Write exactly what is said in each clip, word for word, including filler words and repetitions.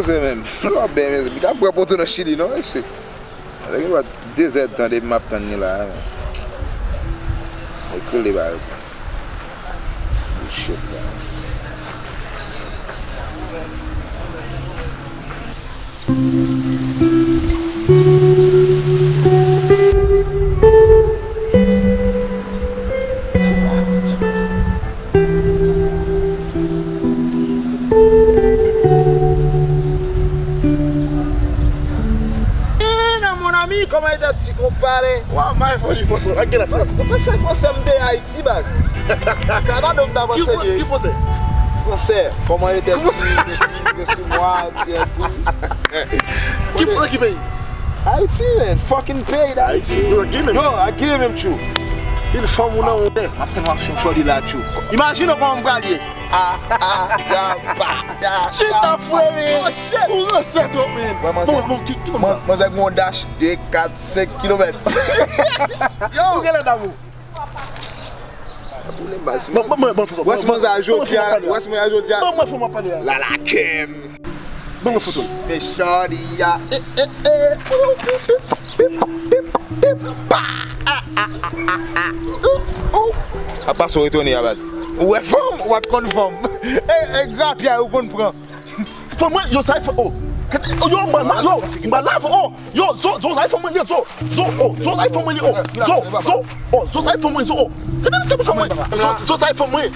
Se menm. Lò byen, mezanmi. Li ka pran poto nan Chili, non, mesye. Sa gen dwa de zè tan depi m ap tann li la, men. Li krele ba yo. Bullshit sa, mesye. Mon ami, comment est-ce qu'on parle? Wa, my funny façon. Again, la France. Français, français, m te Ayiti, baz. Kanada, m ta Ki pase fran-, ki fransè? Français, comment est-ce que je suis, je suis noir, tu es tout. Ki, ki peyi? Ayiti, man. Fucking peyi, Ayiti. Yo, again, man. Yo, again, man, true. Pil fanm ou nan ou. M ap tann w ap chonchò li la, true. Imajine w kòman m pral ye. Ah, ah, da, ba, da, Chita da, fre, ba. Men. Oh, shit. Ou ransè twòp, men. Mwen, mwen, Bon, bon, ki, ki fè m sa? Mwen, mwen, mwen, mwen dash de, kat, senk kilomèt. Yo! Ou genlè damou. Boule baz. Ban, ban, ban, ban foto. Wè si mwen sa jodi a, wè si mwen sa jodi a. Ban mwen foto, mwen pale a. La la kem. Ban mwen foto. Men shorty a. Eh, eh, eh. Pip, pip, pip, pip. Pa. Ah, ah, ah, ah, ah. Ou, ou. A pa sa w retounen a baz. Ou wè fanm, ou pa t konn fanm. E, e grapyay ou konn pran. Fanm mwen, yo sa e fanm, oh. Yo, mwen, yo, mwen la, oh. Yo, zo, zo sa e fanm mwen, yo, zo. Zo, oh, zo sa e fanm mwen, oh. Zo, zo, oh, zo sa e fanm mwen, zo, oh. Gade misye pou fanm mwen. Zo, zo sa e fanm mwen.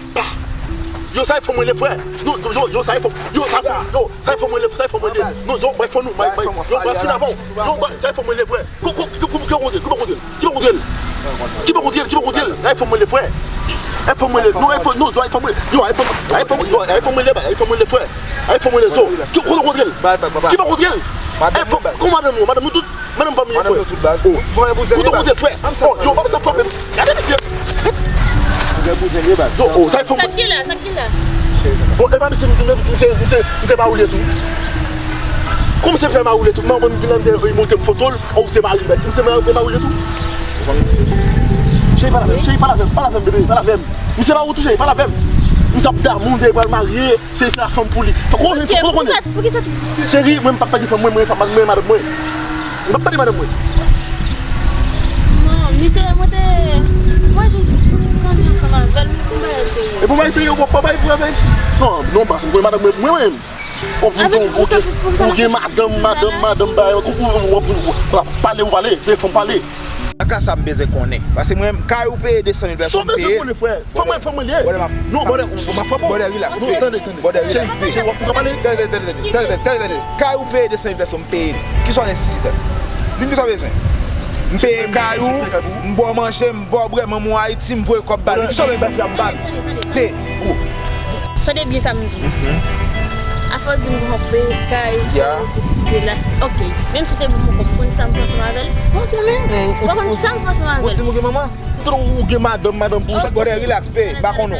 Yo sa e fanm mwen, le frè. Yo, yo, yo, yo sa e fanm, yo, sa e fanm, yo, sa e fanm mwen, le, sa e fanm mwen, le. Non, zo, bay fanm nou, bay, bay. Yo, bay fin avan. Yo, bay, sa e fanm mwen, le frè. Kou, kou, kou, kou, kou, kou, kou, kou, kou, Ki pa kontre l? Ki pa kontre l? Ki pa kontre l? Ay, fò mwen le frè. Ay, fò mwen le, non, ay, fò, non, zo, ay, fò mwen, yo, ay, fò, ay, fò mwen, yo, ay, fò mwen le, ay, fò mwen le frè. Ay, fò mwen le zo. Ki, kote kontre l? Ki pa kontre l? Ay, fò, kòman madanm ou? Madanm nou tout, madanm pa m ye frè. Oh. Kote kontre l frè? Oh, yo, pa sa frape. Gade misye. Zo, oh, sa fò mwen. Sa ki la, sa ki la? Bon, e pa misye, misye, misye, misye, misye pa oule tou. Kòman misye fè ma oule tou? Mwen, mwen vin nan, li montre m foto l. Oh, se mari l, se mari, se mari l tou. Cheri, pale avè m, cheri, pale avè m, pale avè m, bebe, pale avè m. Misye pa ou tou, cheri, pale avè m. Misye ap damou, li pral marye, se, se lafanm pou li. Fòk ou konnen, fòk ou konnen. Cheri, mwen, m p ap pale de fanm mwen, mwen, mwen, madanm mwen. Mwen p ap pale madanm mwen. Non, misye, mwen te, mwen jis sanble ansanm avè l, m konn bagay serye. E pou bagay serye, ou p ap bay pou avè l? Non, non, baz, mwen, madanm mwen, mwen, mwen. Ou gen madanm, madanm, madanm, ba, ou, ou, ou, ou, ou, pale, ou pale, defann pale. Nan ka sa, m bezwen konnen. Paske mwen, kay ou peye de san mil pèsòn, m peye. Fò mwen, fò mwen li ye. Non, bòdè, ou, ou, m ap frape w. Bòdè, relax. Non, tande, tande. Bòdè, relax. Cheri, cheri, w ap ka pale? Tande, tande, tande, tande, tande. Kay ou peye de san mil pèsòn, m peye l. Kisa w nesesite? Di m kisa w bezwen. M peye kay ou, m ba w manje, m ba w bwè, manman w Ayiti, m voye kòb ba li. Kisa w bezwen? Pe. Ou. Tande byen sa m di. Afè w di m konpe kay, se, se la. Ok. Menm si w te ban m yon kòb, ou konn sa m fè ansanm avè l? Mwen konnen, men ou pa konn sa m fè ansanm avè l. Ou di m ou gen manman? M tande ou gen madanm, madanm pou sa. Bòdè, relax, pe, m pa konnen w.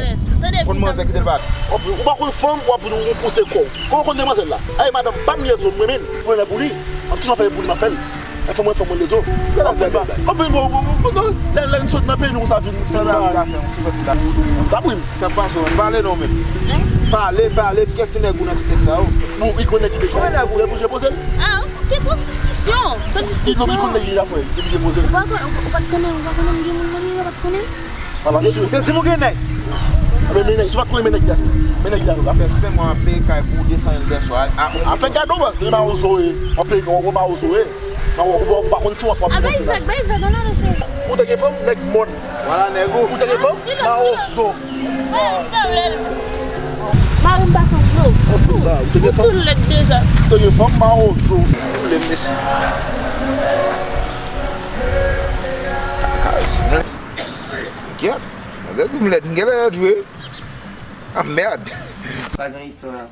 Konn manzè kite l pale. Ou pa konn fanm, w ap vin ou pouse kò w. Kòman w konn demwazèl la? Ay, madanm pa m ye zo, m renmen l. Fò l pou li. M ap toujou fè pou li, m ap fè l. Fò mwen, fò mwen lezo. Lè l ap vin ba. Konprann, bon, bon, bon, bon, lè, lè n sot nan peyi nou konsa vin, vin ba. M ta prim. Sa pa sou, pale non, men. Pale, pale, kiyès ki nèg ou nan tout nèg sa yo? Bon, li konn nèg li deja. Konbyen nèg ou ye pou je poze l? Ah, ok, twòp diskisyon. Twòp diskisyon. Li konn nèg li deja, frè. Li pou je poze l. Ou pa konn, ou pa konnen, ou pa konnen m gen moun nan li, ou pa konnen? Papa, mesye, ou te di m ou gen nèg. Ebyen, men nèg, si w pa t konnen, men nèg la. Men nèg la, nou la fè senk mwa ap peye kay pou de san mil pèsòn. A, a, a fè gade w, baz, se mawozo w ye. W ap peye, w, w mawozo w ye. Nan w, w, w pa konn fanm w ap, w ap. A, bay vag, bay vag, ann ale, cheri. Ou te gen fanm, nèg mòn. Vwala nèg ou. Ou te gen fanm, mawozo. Mari m pa sanble w. Ou te gen fanm? Ou te gen fanm, mawozo. Ou le mesi. Kaka, se mwen. Gyèt, mwen te di m lèd, m genlè lèd vre. Ah, mèd. Pa gen istwa.